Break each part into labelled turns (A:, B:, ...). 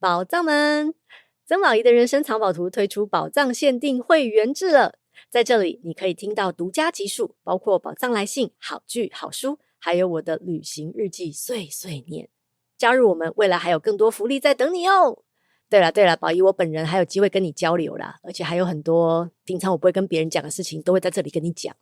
A: 寶藏們，曾寶儀的人生藏寶圖推出寶藏限定會員制了。在這裡，你可以聽到獨家集數，包括寶藏來信、好劇、好書，還有我的旅行日記碎碎念。加入我們，未來還有更多福利在等你哦。對了對了，寶儀我本人還有機會跟你交流啦，而且還有很多平常我不會跟別人講的事情，都會在這裡跟你講啦。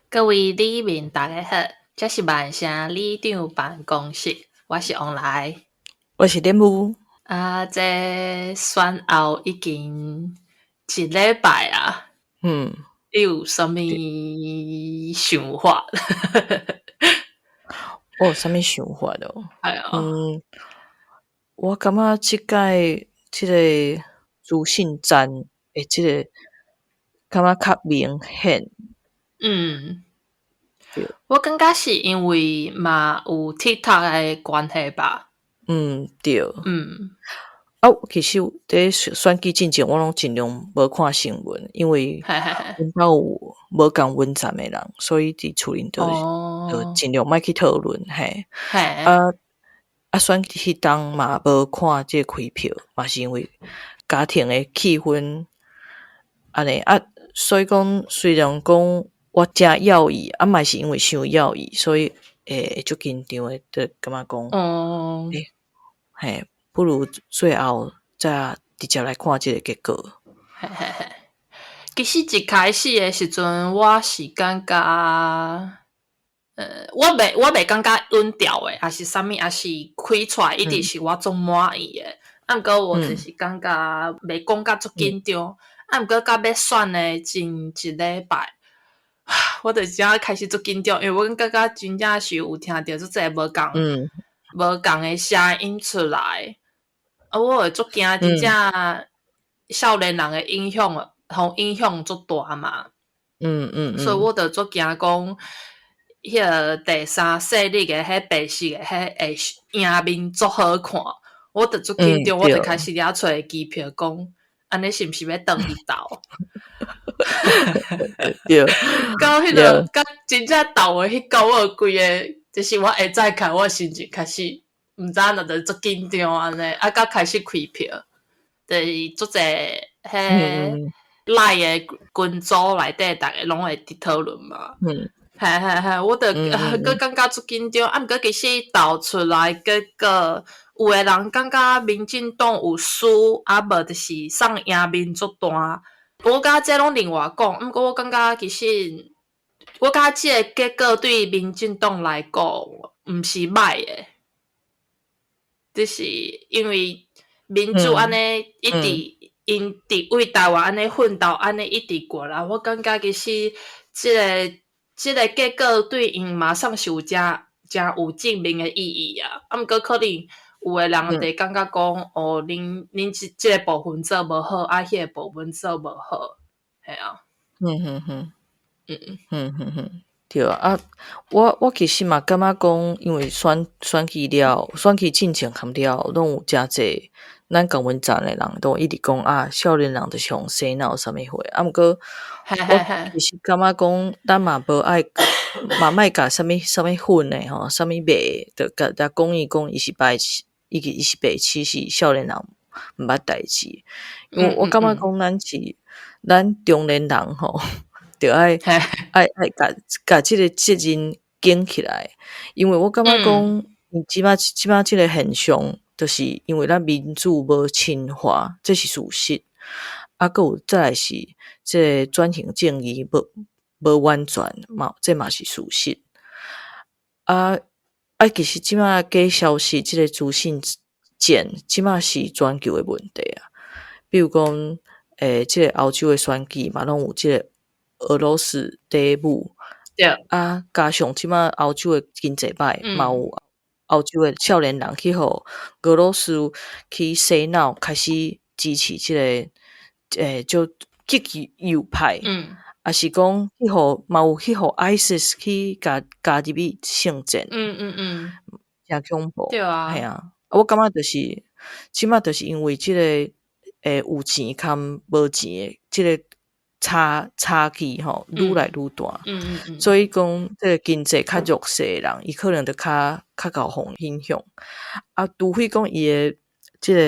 B: 各位里民大家好，這是萬城里長辦公室，我是王來，
C: 我是點母。
B: 啊，這選後已經一禮拜啊，你有啥物想法？
C: 我有啥物想法哦？
B: 哎呀，
C: 我感覺這屆這個資訊戰的這個感覺較明顯。
B: 我感覺是因為嘛有 TikTok 的關係吧。
C: 對。啊，其實佇選舉進前，我攏盡量無看新聞，因為阮兜有無仝溫層的人，所以佇厝裡就盡量莫去討論嘿。啊，選舉彼當嘛無看這個開票，嘛是因為家庭的氣氛按呢啊，所以講雖然講我誠猶豫，啊嘛是因為傷猶豫，所以會足緊張的，就感覺講，嘿，不如最後再直接來看這個結果。
B: 嘿嘿嘿，其實一開始的時陣，我是感覺，我袂感覺穩調的，還是啥物，還是開出來一直是我足滿意的。啊，毋過我就是感覺袂講甲足緊張，啊，毋過到欲選的前一禮拜，我就真開始足緊張，因為我感覺真正是有聽著足濟無仝的聲音出來，啊，我會足驚真正少年人的影響，予影響足大嘛。所以我就足驚講，彼個第三勢力的彼白色的彼會贏面足好看，我就足緊張，我就開始咧揣機票講，按呢是毋是欲轉去投？
C: 對。
B: 到彼個，到真正投的彼個，我規个，就是我下早起來，我心情開始毋知影就足緊張按呢，啊，到開始開票，就是足濟彼 LINE 的群組內底，逐家攏會佇討論嘛。嘿嘿嘿，我就閣感覺足緊張，啊，毋過其實投出來結果，有的人感覺民進黨有輸，啊無就是送贏面足大。我感覺這攏另外講，毋過我感覺其實，我感覺這個結果對民進黨來講，毋是歹的，就是因為民主按呢一直𪜶佇為台灣按呢奮鬥，按呢一直過來，我感覺其實這個結果對𪜶嘛算是有誠誠有正面的意義啊。啊，毋過可能有的人就會感覺講，哦，恁這個部分做無好，啊，彼個部分做無好，嘿啊。
C: 對啊，我其實嘛感覺講，因為選舉了，選舉進前含了，攏有誠濟咱共阮層的人都一直講啊，少年人就是予洗腦啥物貨，啊，毋過我其實感覺講，咱嘛無愛，嘛莫共啥物啥物粉的吼，啥物白，就共共講伊講伊是白痴，伊是白痴，是少年人毋捌代誌。因為我感覺講，咱是咱中年人吼，著愛共這個責任肩起來，因為我感覺講，這擺這個現象，就是因為咱民主無深化，這是事實。啊，閣有再來是這個轉型正義無完全，嘛，這嘛是事實。啊，其實這擺假消息，這個資訊戰，這擺是全球的問題啊。比如講，這個歐洲的選舉嘛，攏有這個俄羅斯底母。啊，加上這擺歐洲的經濟歹，嘛有歐洲的少年人去予俄羅斯去洗腦，開始支持這個，就極其右派。啊是講去予嘛有去予 ISIS 去加入去聖戰。誠恐怖。
B: 對啊。
C: 嘿啊。啊，我感覺就是這馬就是因為這個有錢兼無錢的這個差距吼，愈來愈大。所以講，這個經濟較弱勢的人，伊可能就較較予影響。啊，除非講伊的這個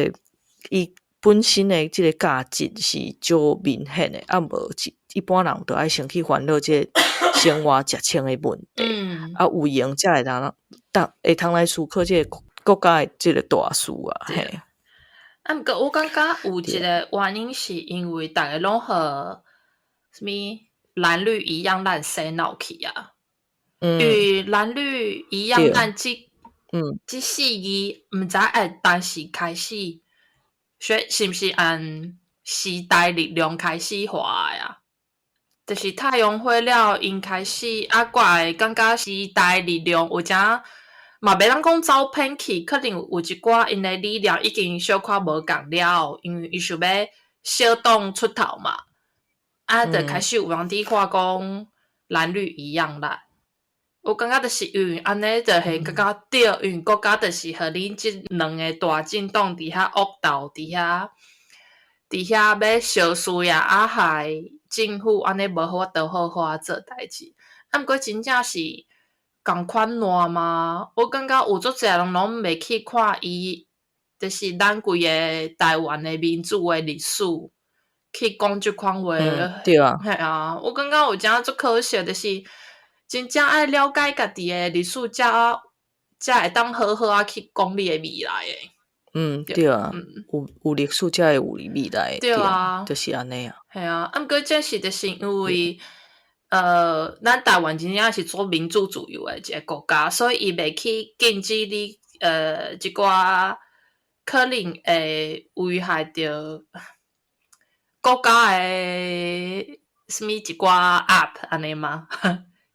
C: 伊本身的這個價值是少明顯的，啊無一般人就愛先去煩惱這個生活食穿的問題。啊，有閒才會當會通來思考這個國家的這個大事啊。嘿。
B: 啊，毋過我感覺有一個原因是因為逐家攏予啥物藍綠一樣爛洗腦去啊。因為藍綠一樣爛這四字，毋知會當時開始，說是毋是按時代力量開始畫的啊？就是太陽花了，𪜶開始啊，我會感覺時代力量有誠嘛，袂當講走偏去，可能有一寡𪜶的理念已經小可無仝了，因為伊想欲小黨出頭嘛，啊，就開始有人佇看講藍綠一樣爛。我感覺就是因為按呢，就是感覺對，因為國家就是予恁這兩个大政黨佇遐惡鬥，佇遐欲相輸啊，啊害政府按呢無法度好好仔做代誌。啊，毋過真正是仝款爛嗎？我感覺有足濟人攏袂去看伊，就是咱規个台灣的民主的歷史，去講這款話。
C: 對啊。
B: 嘿啊，我感覺有誠足可惜，就是真正愛了解家己的歷史，才會當好好仔去講你的未來的。
C: 嗯，對啊，有歷史才會有未來。
B: 對啊，
C: 就是按呢啊。
B: 嘿啊，啊，毋過這是就是因為，咱台灣真正是做民主自由的一个國家，所以伊袂去禁止你，一寡可能會危害著國家的啥物一寡 app 按呢嗎？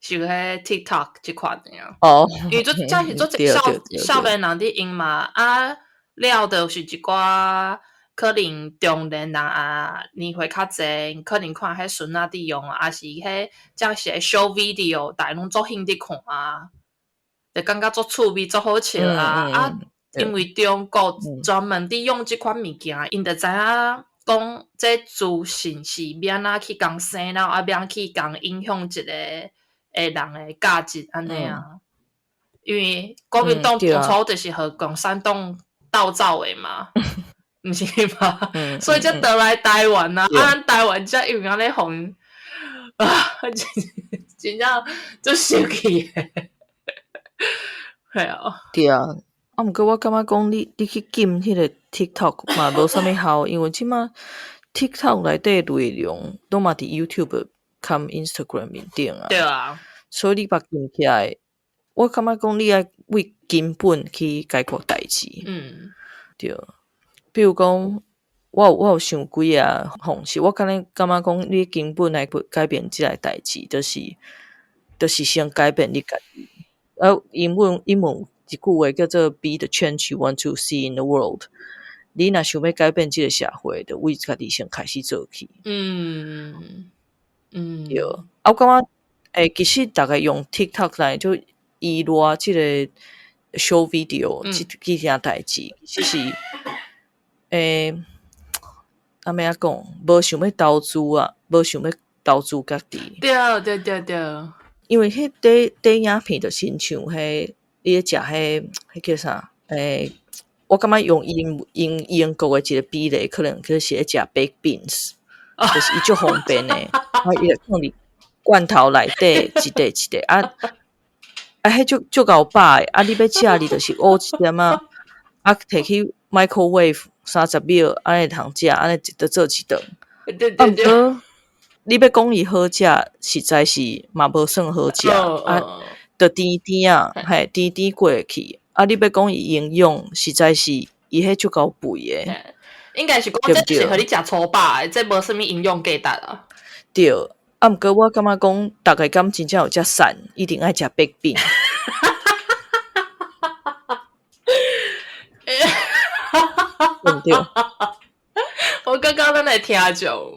B: 像彼 TikTok 這款的啊。因為做這是足濟少年人佇用嘛，啊了就是一寡可能中年人啊，年歲較濟，可能看彼孫仔佇用，抑是彼這是 short video，逐家攏足興佇看啊，就感覺足趣味、足好笑啊。啊，因為中國專門佇用這款物件，𪜶就知影講這資訊是欲按怎去共洗腦，啊，欲按怎去共影響一个的人的價值按呢啊。因為國民黨當初就是予共產黨鬥走的嘛，毋是嗎？所以才倒來台灣啊，啊，咱台灣才因為按呢予啊，真正足生氣的，係啊。
C: 對啊，啊，毋過我感覺講你去禁彼個 TikTok 嘛，無啥物效，因為這馬 TikTok 內底內容攏嘛佇 YouTube 兼 Instagram 面頂啊。
B: 對啊。
C: 所以你把禁起來，我感覺講你愛為根本去解決代誌。對。比如講，我有想幾个方式，我敢若感覺講，你根本來改變這个代誌，就是先改變你家己。英文一句話叫做 “Be the change you want to see in the world”。你若想欲改變這个社會，就為家己先開始做起。對。啊，我感覺，其實逐家用 TikTok 來就依賴這个 short video 這件代誌，其實是，按怎講，無想欲投資啊，無想欲投資家己。
B: 對對對對。
C: 因為彼短短影片就親像彼，你咧食彼，彼叫啥？我感覺用英國的一個比例，可能就是咧食 baked beans，就是伊足方便的，啊，伊就放佇罐頭內底一塊一塊，啊啊，彼足夠飽的，啊，你欲食你就是烏一點仔，啊，提去 microwave 30秒，按呢會通食，按呢就做一頓。啊，毋過你欲講伊好食，實在是嘛無算好食，啊，就甜甜仔，嘿，甜甜過去。啊，你欲講伊營養，實在是伊彼足夠肥的。
B: 應該是講這是予你食粗飽的，這無啥物營養價值啊。
C: 對，啊，毋過我感覺講，逐家敢真正有遮瘦，一定愛食 baked bean。對毋對？
B: 我感覺咱的聽眾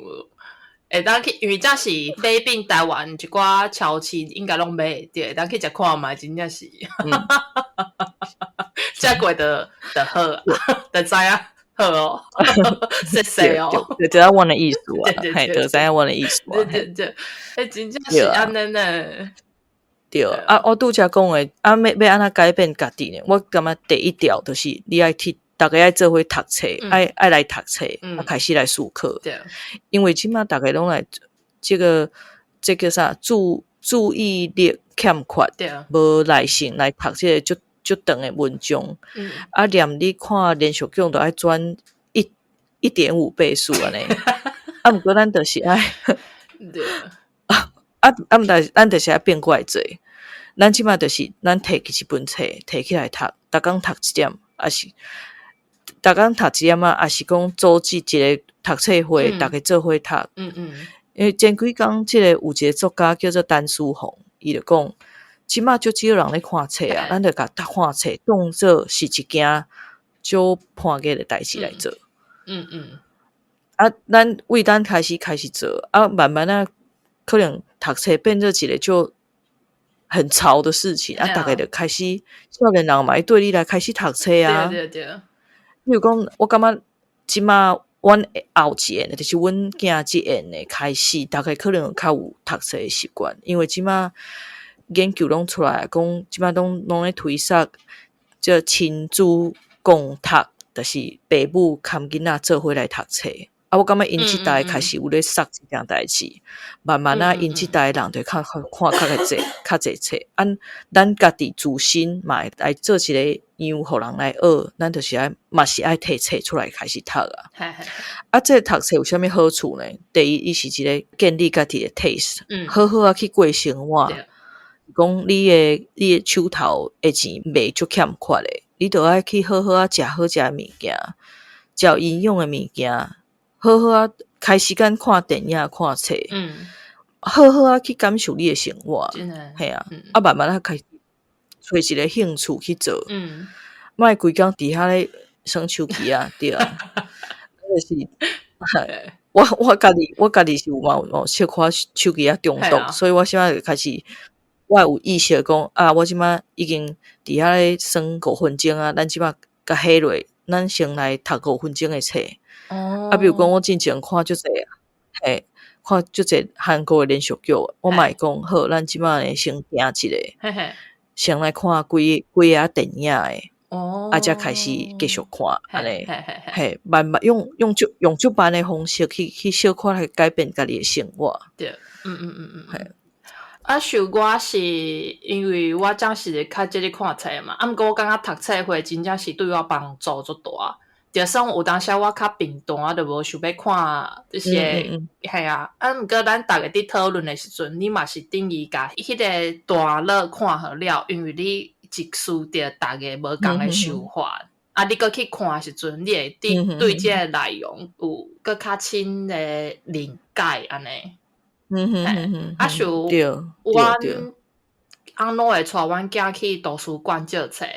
B: 會當去，因為這是買變台灣一寡超市應該攏買會著，會當去食看覓，真正是。食過就好，就知影好哦，謝謝哦，
C: 就知影阮的意思啊，嘿，就知影阮的意思啊，
B: 對對對，欸，真正是按呢呢。
C: 對啊，我拄才講的啊，欲按怎改變家己呢？我感覺第一條就是你愛去，逐家愛做伙讀冊，愛來讀冊，啊，開始來思考。因為這馬逐家攏來這個這叫啥？注意力欠缺，無耐性來讀這個足足長的文章。啊，連你看連續劇都愛轉1.5倍速按呢。啊，毋過咱就是愛，啊啊，毋但咱就是愛變過來做。咱這馬就是咱提起一本冊，提起來讀，逐工讀一點，抑是逐工讀一點仔，抑是講組織一個讀冊會，逐家做伙讀。因為前幾工這個有一個作家叫做陳思宏，伊就講，這馬足少人咧看冊啊，咱就共看冊當做是一件足破格的代誌來做。啊，咱為咱開始做，啊，慢慢仔可能讀冊變做一個足很潮的事情，啊，逐家就開始少年人嘛會對你來開始讀冊啊。
B: 對對對。
C: 比如講，我感覺這馬阮後一個，就是阮囝這個的開始，逐家可能較有讀冊的習慣，因為這馬研究攏出來講，這馬攏咧推捒這親子共讀，就是爸母牽囡仔做伙來讀冊。啊，我感覺𪜶這代開始有咧捒這件代誌，慢慢仔𪜶這代人就較看較濟較濟冊。啊，咱家己自身嘛會來做一個樣，予人來學，咱就是愛嘛是愛提冊出來開始讀啊。啊，這個讀冊有啥物好處呢？第一，伊是一個建立家己的 taste，好好仔去過生活。講你的手頭的錢袂足欠缺的，你著愛去好好仔食好食的物件，食有營養的物件。好好仔開時間看電影、看冊，好好仔去感受你的生活，嘿啊，啊慢慢仔開始揣一個興趣去做，莫規工佇遐咧耍手機啊，對啊，就是我家己是有嘛有小可手機仔中毒，所以我現在就開始，我有意識講啊，我這馬已經佇遐咧耍5分鐘啊，咱這馬共歇落，咱先來讀五分鐘的冊。啊，比如講，我進前看足濟，嘿，看足濟韓國的連續劇，我嘛會講好，咱這馬呢先停一下，先來看幾幾下電影的，啊，才開始繼續看，按呢，嘿，慢慢用足慢的方式去小可來改變家己的生活。
B: 對，嘿。啊，像我是因為我這是較少咧看冊嘛，啊，毋過我感覺讀冊會真正是對我幫助足大。就算有當時我較貧惰，我就無想欲看這些，嘿啊。啊，毋過咱逐家佇討論的時陣，你嘛是等於共彼個段落看好了，因為你接觸著逐家無仝的想法，啊，你閣去看的時陣，你會對這個內容有閣較深的理解按呢。啊，像阮翁老會帶阮囝去圖書館借冊。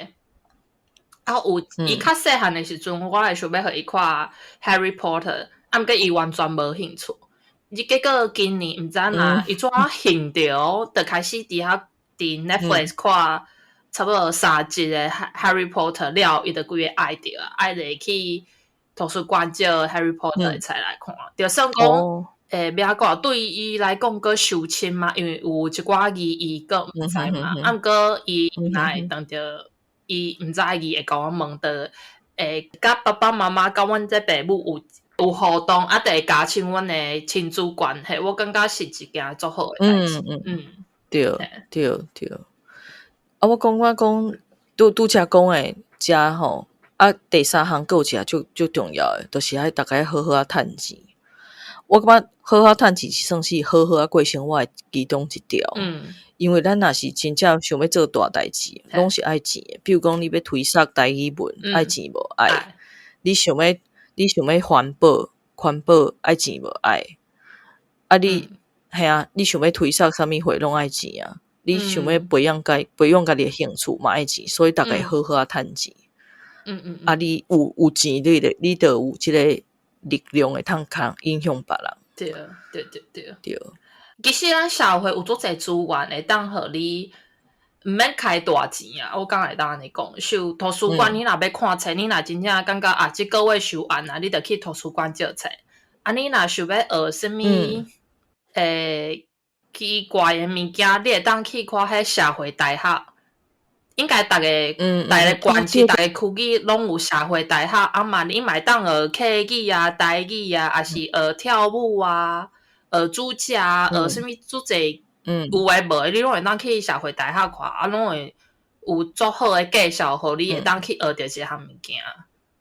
B: 啊，有伊較細漢的時陣，我會想欲予伊看《Harry Potter》，啊，毋過伊完全無興趣。伊結果今年毋知影伊怎興著，就開始佇遐佇 Netflix 看差不多三集的《Harry Potter》了，伊就規个愛著啊，愛會去圖書館借《Harry Potter》的冊來看。就算講，欲按怎講，對伊來講閣傷深嘛，因為有一寡字伊閣毋知嘛，啊，毋過伊若會當著。伊毋知伊會共我問著，會佮爸爸媽媽佮阮這爸母有互動，啊，就會加深阮的親子關係。我感覺是一件足好的代誌。
C: 對對對。啊，我講我講拄拄才講的遮吼，啊，第三項閣有一個足足重要的，就是愛逐家好好仔趁錢。我感覺好好趁錢是算是好好仔過生活的其中一條。因為咱若是真正想欲做大代誌，攏是愛錢的。比如講，你欲推捒台語文，愛錢無？愛。你想欲環保，環保愛錢無？愛。啊你，嘿啊，你想欲推捒啥物貨攏愛錢啊？你想欲培養家己的興趣嘛愛錢，所以逐家好好仔趁錢。啊，你有錢，你就有這個力量會通較影響別人。
B: 對對對對。
C: 對。
B: 其實咱社會有足濟資源會當予你，毋免開大錢啊，我感覺會當按呢講。像圖書館，你若欲看冊，你若真正感覺啊，這個月收完啊，你就去圖書館借冊。啊，你若想欲學啥物，奇怪的物件，你會當去看彼社會大學。應該逐个逐个縣市、逐个區域攏有社會大學。啊嘛，你嘛會當學客語啊、台語啊，抑是學跳舞啊、學煮食啊、學啥物足濟有的無的，你攏會當去社會大學看，啊，攏會有足好的介紹，予你會當去學著這項物件。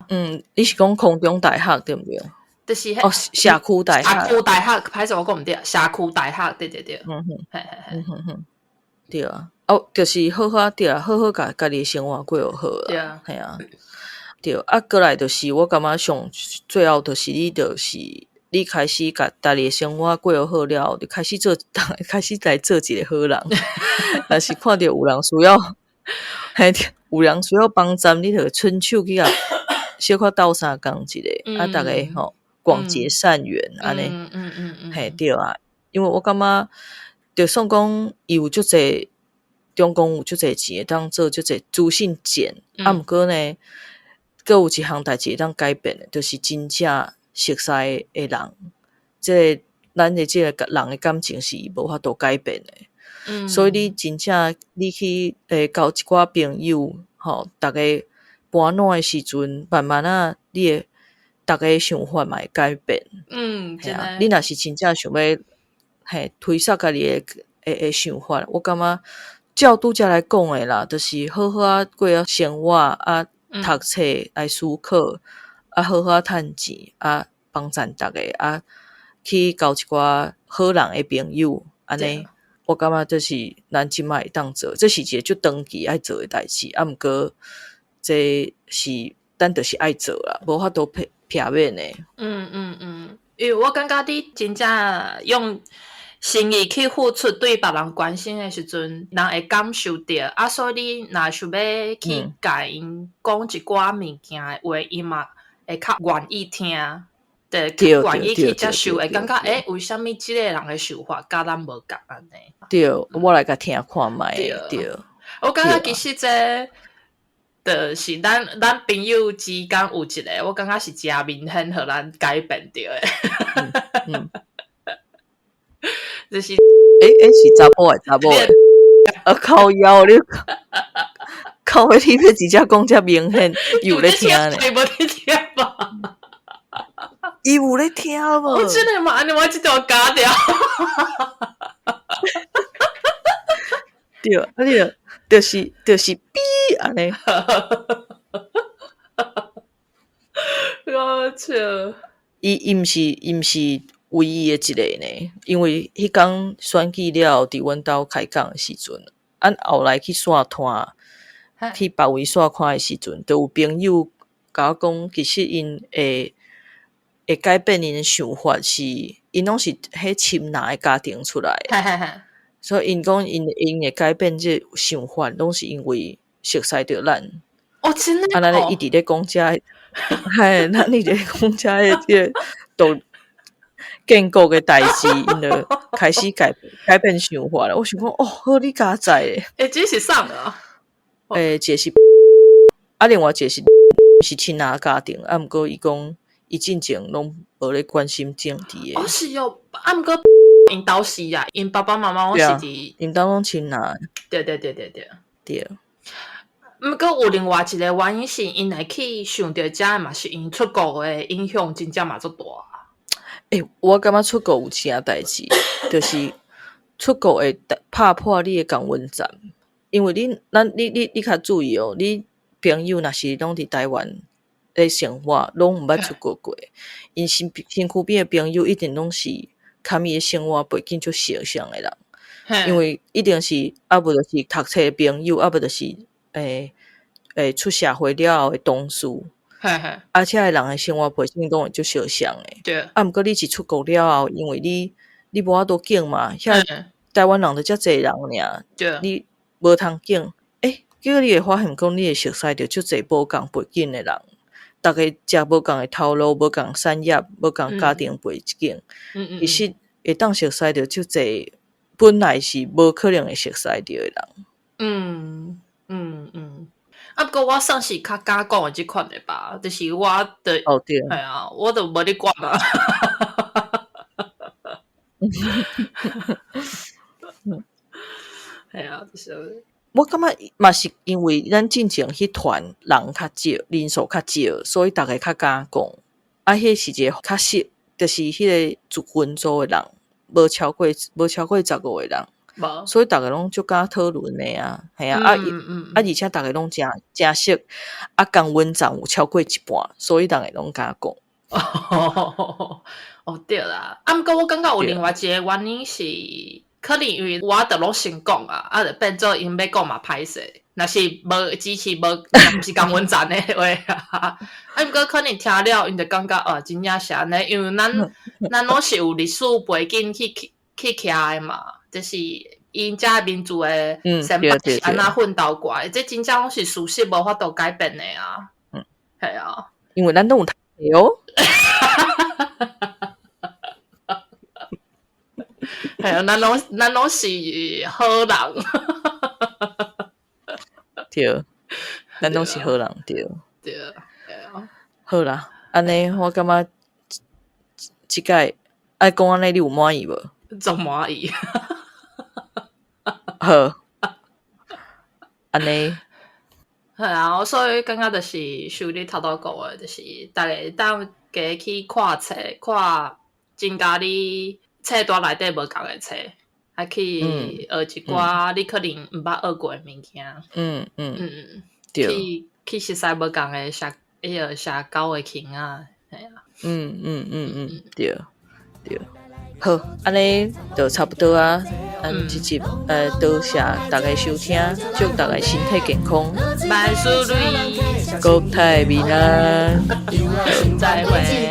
C: 嗯，你是講空中大學對毋對？
B: 就是
C: 哦，社區大學。
B: 社區大學，歹勢我講毋對，社區大學，對對對。
C: 嗯哼哼，對啊，哦，就是好好對啊，好好共家己的生活過好啊，嘿啊，對啊，過來就是我感覺上最後就是你就是你開始共家己的生活過好了後，就開始做，開始來做一個好人。若是看著有人需要，嘿，有人需要幫助，你就伸手去共小可鬥相共一下，啊，逐家吼廣結善緣按呢，嘿，對啊，因為我感覺，就算講伊有足濟中共有足濟錢會當做足濟資訊戰，啊，毋過呢，閣有一項代誌會當改變的，就是真正熟似的人，這個咱的這個人的感情是無法度改變的。所以你真正你去交一寡朋友，吼，逐家搬涎的時陣，慢慢仔你會逐家想法嘛會改變。嘿啊，你若是真正想欲嘿推捒家己的想法，我感覺照拄才來講的啦，就是好好仔過仔生活啊，讀冊來思考，啊，好好仔趁錢啊，幫贊逐家啊，去交一寡好人的朋友，按呢，我感覺這是咱這擺會當做，這是一個足長期愛做的代誌，啊，毋過這是咱就是愛做啦，無法度避避免的。
B: 嗯嗯嗯，因為我感覺你真正用心意去付出對別人關心的時陣，人會感受著。啊，所以你若想欲去共𪜶講一寡物件的話，伊嘛會較願意聽，對，較願意去接受，會感覺欸，為啥物這个人的想法佮咱無仝按呢？
C: 對，我來共聽看覓。對，
B: 我感覺其實這就是咱朋友之間有一個，我感覺是誠明顯，予咱改變著的。就是，
C: 欸欸，是查埔的查某的，啊靠腰你，靠尾你欲直接講遮明顯，伊有咧聽呢？
B: 伊無咧聽無？
C: 伊有咧聽無？
B: 我真的嗎？按呢我這段剪掉。
C: 對，啊你就是嗶按呢。
B: 我笑。
C: 伊毋是唯一的一個呢，因為彼工選舉了後，佇阮兜開講的時陣，按後來去線攤，去別位線看的時陣，就有朋友共我講，其實𪜶會改變𪜶的想法是，𪜶攏是彼親人的家庭出來的，所以𪜶講𪜶會改變這個想法，攏是因為熟似著咱。
B: 哦，真的
C: 啊，咱咧一直咧講這，嘿，咱一直咧講這的這個都建國的代誌，𪜶就開始改變想法了。我想講，哦，好你佳哉的。
B: 欸，這是啥啊？
C: 欸，一個是，啊，另外一個是是親人家庭，啊，毋過伊講伊進前攏無咧關心政治的。
B: 哦，是哦，啊，毋過𪜶兜是啊，𪜶爸爸媽媽攏是佇，𪜶
C: 兜攏親人。
B: 對對對對對。
C: 對。
B: 毋過有另外一個原因是，𪜶會去想著這嘛是𪜶出國的影響，真正嘛足大。
C: 欸，我感覺出國有一件代誌，就是出國會拍破你的同溫層，因為你，咱，你，你，你較注意哦，你朋友若是攏佇台灣咧生活，攏毋捌出國過，𪜶身軀邊的朋友一定攏是佮伊的生活背景足相像的人，因為一定是啊，無就是讀冊的朋友，啊無就是出社會了後的同事。啊，這个人的生活背景攏會足相像的。啊，毋過你一出國了後，因為你無法度揀嘛，遐台灣人就遮濟人爾，你無通揀。欸，結果你會發現講，你會熟似著足濟無仝背景的人，逐家食無仝的頭路，無仝產業，無仝家庭背景，其實會當熟似著足濟本來是無可能會熟似著的人。
B: 嗯嗯嗯，啊，毋過我算是較敢講的這款的吧，就是我的，
C: 哦對，
B: 係啊，我就無咧管啊。係啊，就是。
C: 我感覺嘛是因為咱進前彼團人較少，人數較少，所以逐家較敢講。啊，彼是一個較實，就是彼個組群組的人，無超過15個人，
B: 無，
C: 所以逐家攏足敢討論的啊，係啊，啊啊，而且逐家攏誠誠熟，啊，共溫層有超過一半，所以逐家攏敢講。
B: 哦，對啦，啊，毋過我感覺有另外一個原因是，可能因為我著攏先講啊，啊，就變做𪜶欲講嘛歹勢，若是無支持無，毋是共阮站的話，啊，毋過可能聽了𪜶就感覺哦，真正是按呢，因為咱攏是有歷史背景去徛的嘛，就是𪜶遮民族的先輩是按怎奮鬥過來，這真正攏是事實，無法度改變的啊。係啊，
C: 因為咱攏有讀哦。
B: 係啊，咱攏是好人。
C: 對，咱攏是好人，對。
B: 對，對啊。
C: 好啦，按呢我感覺這擺愛講按呢，你有滿意無？
B: 足滿意。
C: 好，按呢。
B: 係啊，所以感覺就是像你頭拄講的，就是逐家會當加去看冊，看增加你冊單內底無仝的冊，啊去學一寡你可能毋捌學過的物件。
C: 對。
B: 去熟悉無仝的社，彼個社交的圈仔，係啊。
C: 對，對。好，按呢就差不多啊。咱這集多謝大家收聽，祝大家身體健康，
B: 萬事如意，
C: 國泰民安，
B: 再會。